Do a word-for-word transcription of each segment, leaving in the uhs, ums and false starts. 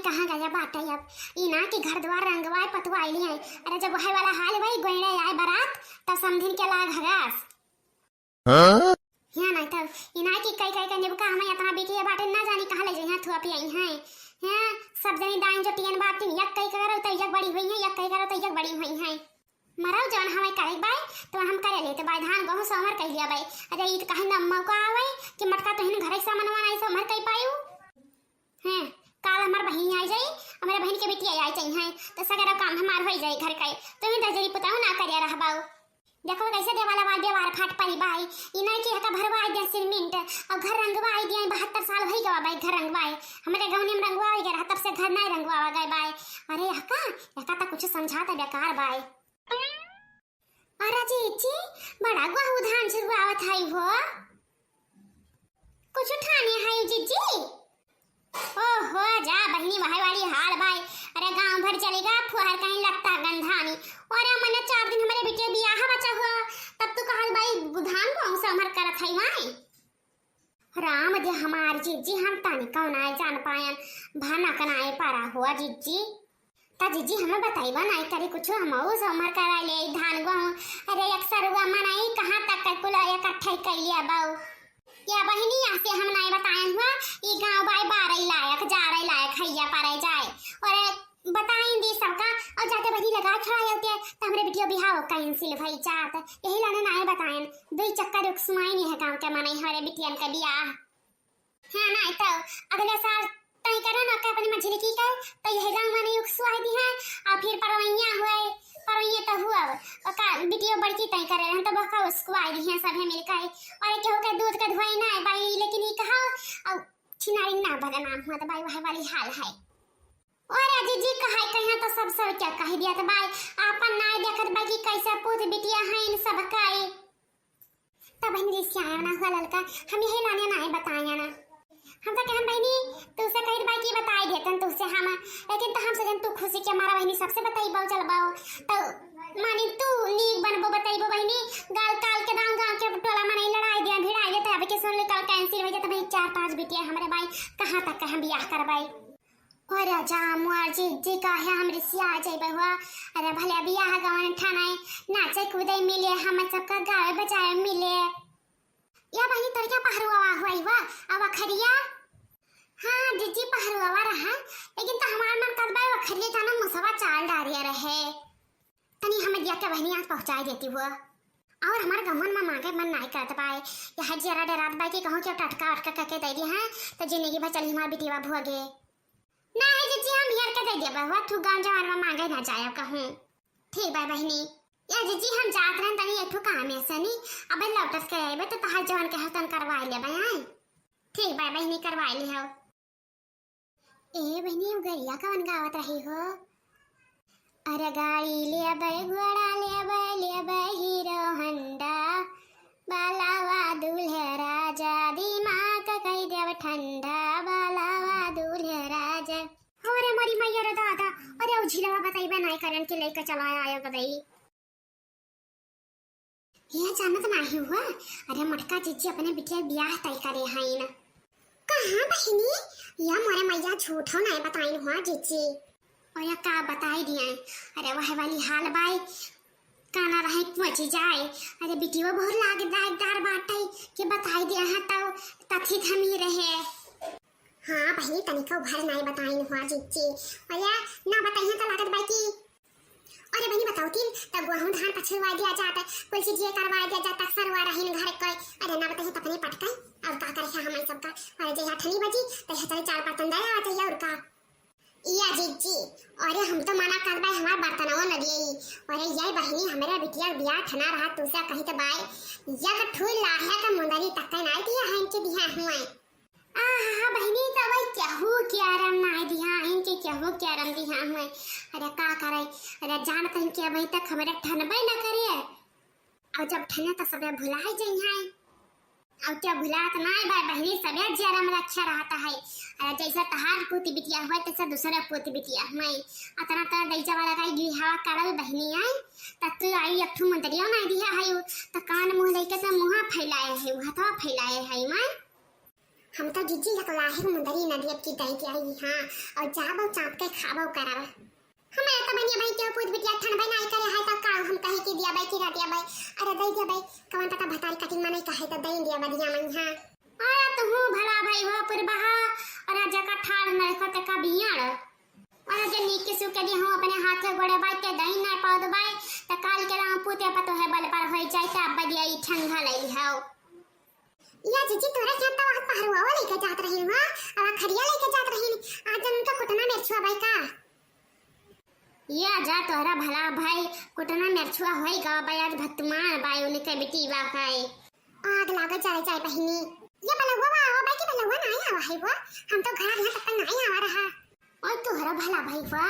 कहाँ गया बाटे अब? ई ना कि घर द्वार रंगवाए पतवाए लिए। अरे जब वही वाला हाल वही गोइड़े आए बारात, तब समधिन के लाग हगास। हाँ? हियाँ नहीं तब, ई ना कि कई कई के निबका हमें इतना बिटिया बाटे ना जानी कहाँ ले जइहाँ थुआ पियाई हैं। हैं, सब जनी दाई जो टियन बाटी, यक कई करो तो यक बड़ी हुई है, यक कई करो तो यक बड़ी हुई है। मरौ जौन हमें करे बाय, तो हम करे लेते बाय, धान गहूँ सोमर कइ लिया बाय। अरे ई तो कहीं न मौका आवे कि मटका तोहिन घरे सामान वाना ऐसा मर कइ पायू। हैं, काल हमार बहिन आई जाई, हमारे बहिन के बिटिया आई जाई हैं, तो सगरा काम हमार होई जाई घर का, तो ही दजरी पुताऊ ना करे रहबाऊ। देखो कैसे देवाला वाल देवार फाट परी बाय, ई नहीं कि एका भरवा आई दिया सीमेंट, और घर रंगवा आई दिया, बहत्तर साल होई गवा बाय घर रंगवाए, हमारे गौनी में रंगवा आई गया, तब से घर नहीं रंगवा गए बाय। अरे एका, एका तो कुछ समझाता बेकार बाय। अरे जीजी, बड़ा गहू धान झुरवावत हई हो। कुछ ठाने हई जीजी? ओहो, जा बहिनी, वही वाली हाल बाय। अरे गांव भर चलेगा, फुहर कहीं लत्ता गंधानी। अरे मने चार दिन हमारे बिटिया बियाह बचा हुआ, तब तू कहल बाय धान गहूँ से हमार करत हई माई। राम दे हमार जीजी, हम तनिको नाय जान पायन, भनक नाय पारा हुआ जीजी। ता जीजी हमें बताइबा नाय करी कुछ, हमहू सोमर करा ले धान गहूँ। अरे एक सरुआ मनई कहाँ तक के कुल इकट्ठे कैलिया बाऊ। या बहिनी, यहाँ से हम नाय बतायन हुआ, ई गाँव बाय बारह लायक, जारह लायक हैया परे जाए। और बताइन दी सबका, और जाते बहिनी लगा छोड़ा होते, तो हमरे बिटियो बिहाव कैंसिल भई जात। यही लाने नाय बतायन, दुई चक्कर रुक सुनाई नहीं है गाँव के मनई हमारे बिटियन के बियाह। हाँ, नाय तो अगले साल तय करे ना के अपनी मझिलकी के, तो यही गाँव मनई रुक सुनाई दी है, और फिर परवैया हुए, परवैया तो हुआ, ओका बिटियो बड़की तय करे रहन, तो बहका उसको आई दी है सभे मिलकर, और केहू के दूध के धोई ना बाई, लेकिन ई कहा, और छिनारी ना बदनाम हुआ, तो बाई वही वाली हाल है। और जीजी कहाई कहिया तो सब सब क्या कह दिया तो बाई, आपन नाय देखत बा कि कैसे पूत बिटिया हैं इन सब काई। तब बहन जी सियाना हुआ ललका, हम यही लाने नाय बताया ना। हम तो कहन बहनी, तू से कहित बा कि बताई देतन तू से हम, लेकिन तो हम सोचन तू खुशी के मारा बहनी सबसे बताई बाऊ चल बाऊ। तो मानी तू नीक बनबो बताइबो बहनी, गाल काल के दाऊ गाँव के टोला मनई लड़ाई दे, भिड़ाई दे, तो अब के सुन ले कल कैंसिल हो जाए, तो भाई चार पांच बिटिया हमरे बाई, कहाँ तक के हम बियाह करबाई? अरे जा मुआर जीजी, काहे हम रिसिया जइबे हुआ? अरे भले बियाह गवन ठानाई, नाचे कूदे मिले, हम सबका गावे बजावे मिले। या बहिनी, तोर क्या पहरुआ हुआ हुआ, अब खरिया? हाँ जीजी, पहरुआ रहा, लेकिन तो हमार मन करत बा, वो खरिया जाना मुसवा चाल डारिया रहे। तनी हमें दिया के बहिनी आज पहुँचाई देती हुआ। और हमार गमन में मांगे मन नाय करत बाय। यह जियरा डरात बाय कि कहूँ के टटका वटका करके दे दी हैं, तो जिंदगी भर चली हमार बिटिया भोगे। ना है जीजी, हम हियर के दे दिया बा, हुआ तू गाँव जवान में मांगे ना जाया कहूँ। ठीक बाय बहिनी। या जीजी, हम जात रहन तनी एक ठो काम है सनी, अबे लौटत के आइबे तो तहार जवन के हतन करवा ले बाय। ठीक बाय बहिनी, करवा ले हो। ए बहिनी, उ गरिया कवन गावत रही हो? अरे गाड़ी लेबै, घोड़ा लेबै, लेबै हीरो होंडा, बालावा दूल्हे राजा, दिमाग कई देब ठंडा, बालावा दूल्हे राजा। अरे मोरी मैया रे दादा, अरे उ झिलवा बताइबे नाय करन के लेके चला आयो गदई। ये जानत नाही हुआ, अरे मोटका जीजी अपने बिटिया के बियाह तय करे हईन। कहाँ बहिनी? या मोरे मैया झूठो नाय बताइन हुआ जीजी। अरे का बताई दिया, अरे वह वाली हाल बाय, काना रहे पहुँची जाए। अरे बिटियो बहुत लाग दागदार बाटे कि बताई दिया है तो कथित हम ही रहे। हाँ बहिनी, तनिको भर नाय बताइन हुआ जीजी। अरे ना बताइए तो लागत बाय कि अरे बहिनी बताओ तीन, तब गहूँ धान पछुआ दिया जात, कुल चीज ये करवा दिया जात, सरवा रहीन घर के। अरे ना बताइए तपने पटके, अब का करे है हमारे सबका। अरे जय अठनी बजी, तो यह चले चार बर्तन दे आ जाइए और का। या जीजी, अरे हम तो मना कर बाय हमार बर्तनवा न दिए। अरे ये बहिनी, हमारे बिटिया बियाह ठना रहा, तू से कही तो बाय, या तो ठुल लाहे का मुंदरी तक नाय दिया है इनके बियाह हुए। आहा, बहिनी, तब केहू के आराम नाय दिहा, इनके केहू के आराम दिहा हुए। अरे का करे, अरे जानत हन कि अबही तक हमरे ठनबे न करे। और जब ठने त सबे भुलाए जइहैं। और क्या भुलात नाय बा बहिनी, सबे जियरा में रखा रहता है। अरे जैसा तहार पूती बिटिया हुए, तैसा दूसरा पूती बिटिया हुए। अतना तना दैजा वाला का बिहावा करल बहिनी आई, त तू आई एक ठो मुंदरियो नाय दिहा है, त कान मुंह लेके त मुंहा फैलाए है, हथवा फैलाए है माय। हम तो जिज्जी लकलाहिक मुंदरी नदियत की दई के आई, हाँ, और जाबो चाप के खाबो करब। हमारे तो बनिया भाई के पूत बिटिया ठन बनाई करे है तो का हम कहे कि दिया भाई कि ना दिया भाई। अरे दई दिया भाई, कवन पता भतारी कटिंग मने कहे तो दई दिया बदिया मन, हाँ। अरे तू भला भाई हो पुरबहा, अरे जका ठाड़ नरखो ते का बियाड़। अरे जे नीक सुख के दिया हम अपने हाथे गोड़े बाई ते दई ना पावत बाई, त काल के राम पूते पतो है बल पर होई जाए त अब दिया ई ठंगा ले लिहाओ। या जिज्जी तोरा क्या तो वहाँ पहरुआ लेके जात रही हुआ, अब खड़िया लेके जात रही। आज जन उनका कुटना मेरछुआ बाई का। या जा तोहरा भला भाई, कुटना मेरछुआ होई गा बाई, आज भतुमान बाई उनके बिटिया खाए। आग लागे जाए जाए बहिनी। ये बलौआ बा, आवा बाई कि बलौआ ना आवा है वो। हम तो घर यहाँ तक ना आवा रहा। और तोहरा भला भाई बा,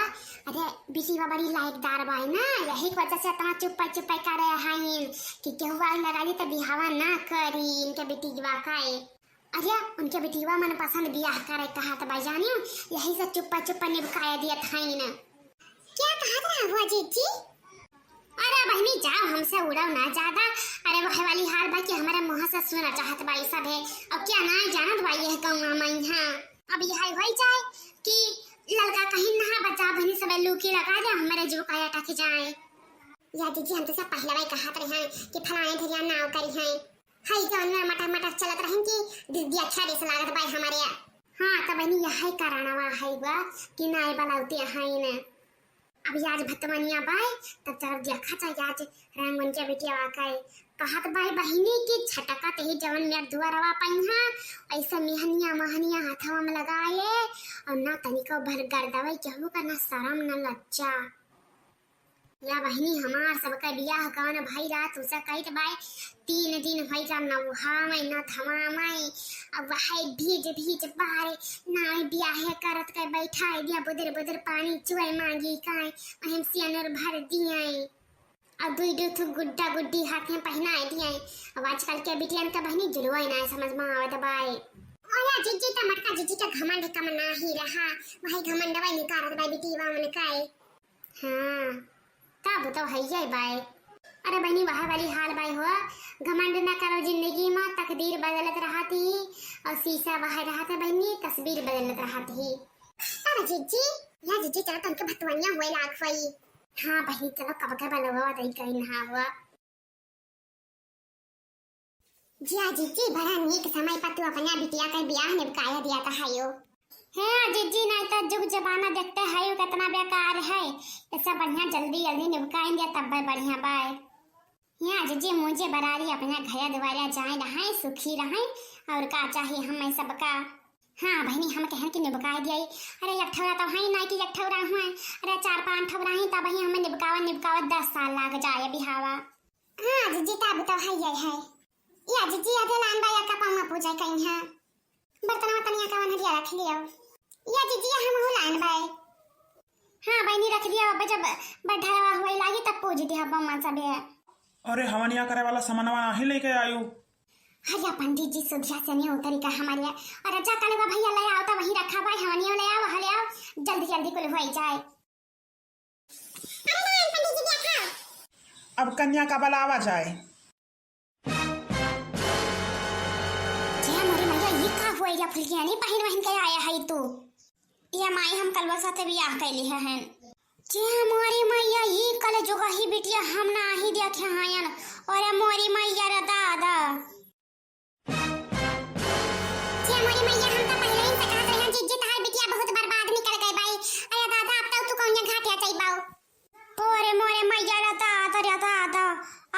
अरे बिटिया बड़ी लायकदार बाई ना, यही वजह से इतना चुप्पा चुप्पा करे हैं कि केहू आग लगा दी तो बिहावा ना करी इनके बिटिया खाए। अरे उनके बिटिया मन पसंद बियाह करे कहा तो भाई जानियो, यही से चुप्पा चुप्पा निबकाया दिया था ना। क्या कहत रहा हुआ जिज्जी? अरे बहिनी जाओ, हमसे उड़ाओ ना ज्यादा। अरे वह वाली हाल बा कि हमारे मुँह से सुना चाहत बाई सब है। अब क्या ना जानत बाई यह कहूँ हम यहाँ। अब यह होई जाए कि लड़का कहीं ना बचा बहिनी सब लूकी लगा दे, हमारे जो काया टक जाए। या जिज्जी हम तो सब पहले भाई कहत रहे हैं कि फलाने धरिया नाव करी हैं। हई जौन में मटर मटर चलत रहन कि दीदी अच्छा देश लागत बाई हमारे। हाँ, त बहिनी यही कारणवा है बा कि नाय बलौते हैं ने। अब याज भतवनिया बाई, तब जब देखा चाहे याज रंगन के बिटिया वाकई कहत बाई बहिनी की छटका ते ही जवन मेर दुआरवा पइहा, ऐसे मिहनिया महनिया हाथवा में लगाए और ना तनिको भर गर्दवई केहू का ना शरम ना लज्जा। या बहिनी हमार सबका बियाह कवन भई रहा, तुझे कहित बाई तीन दिन होई जा नौहावई न धमावई। अब वह भीज भीज बारे नाई बियाहे करत के बैठा है दिया बुदर बुदर पानी चुए मांगी काए वहिम सियानर भर दिए। अब दुई दो थु गुड्डा गुड्डी हाथ में पहनाए दिए। अब आजकल के बिटियन का बहिनी जुलवा ना समझ में आवत बाई। ओला जिज्जी त मटका जिज्जी का घमंड कम ना ही रहा, वही घमंडवा निकारत बाई बिटिया मन काए। हाँ, तब तो हइये बाय। अरे बहिनी, वह वाली हाल बाय हो, घमंड न करो जिंदगी मा, तकदीर बदलत रहत ही, और शीशा वह रहत है बहिनी, तस्वीर बदलत रहत ही। अरे जिज्जी, या जिज्जी, चलो तनके भतवनिया हुए लाग हुई। हाँ बहिनी, चलो कब के बलवा दई कहीं नहा हुआ। जिया जिज्जी, बड़ा नीक समय पर तू अपना बिटिया के बियाह निबकाया दिया तो हयो। हे जिज्जी, नहीं तो जुग जमाना देखते हयो कितना बेकार है। ऐसा बढ़िया जल्दी जल्दी निबकाई दिया तब बढ़िया बाय। या जिज्जी, मुझे बरारी अपना घर द्वारा जाए रहे, सुखी रहे, और का चाहिए हमें सबका। हाँ बहिनी, हम कहन कि निबकाई दिया। अरे एक ठौरा तो है नहीं कि एक ठौरा हुआ, अरे चार पांच ठौरा ही तब ही हमें निबकावा निबकावा दस साल लाग जाए बिहावा। हाँ जिज्जी, तब तो है ये है। या जिज्जी, अबे लान बाई का पाँव पूजा कहीं है। बर्तनवा तनिया का वनहरिया रख लियो। या जिज्जी, हम हो लान बाई। हाँ बहिनी, रख दिया, अब जब बढ़ावा हुए लागी तब पूज दिया बम्मा सबे। अरे हवनिया करे वाला समनवा नाही लेके आयु। अरे पंडित जी सुधिया से नहीं उतरी का हमारे। अरे जा कलवा भैया ले आओ तो वही रखा बाई, हवनिया ले आओ, वहाँ ले आओ, जल्दी जल्दी कुल हुई जाए। अब कन्या का बलावा जाए। जय मोरी मैया, ये का हुआ या फुलकियानी पहिन वहिन के आया है तू? ये माई हम कलवा साथे बियाह कैली है हन। जय मोरी मैया, ये कल जुगा ही बिटिया हम ना ही देखे हायन। अरे मोरी मैया रे दादा। जे मोरी मैया, हम तो पहिले ही से कहत रहे हैं, जिज्जी तहार बिटिया बहुत बर्बाद निकल गई बाई। अरे दादा, अब तो तू कौन घाटिया चई बाऊ। अरे मोरे मैया रे दादा, रे दादा,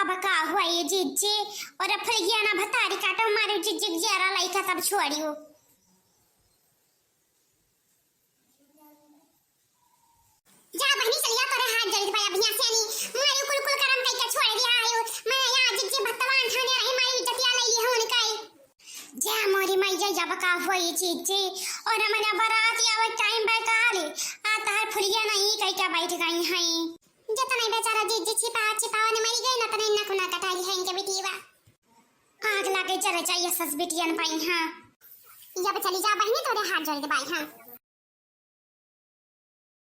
अब का हुआ ये जिज्जी? अरे फुलगिया ना भतारी काटो मारू जिज्जी, जरा लइका तब छोड़ियो। जा बहिनी चलिया, तोरे हाथ जोड़ित बाई, अब यहाँ से आनी मारी कुल कुल करम कइके छोड़ दिया आयो। मैं यहाँ जिज्जी भतवान ठाने रही, मारी इज्जतिया ले ली हो उनका। जा मोरी मैया, जब का होई जिज्जी, और हमने बारात आवे टाइम बे काली, आ तार फुलिया नहीं कइके बैठ गई हैं। जतने बेचारा जिज्जी छिपा छिपावा ने मरी गई ना, तने इन्ना कुना कटाई है इनके बिटिया। आग लागे जरे जाइए सस बिटियन पाई हाँ। अब चली जा बहिनी, तोरे हाथ जोड़ित बाई हाँ।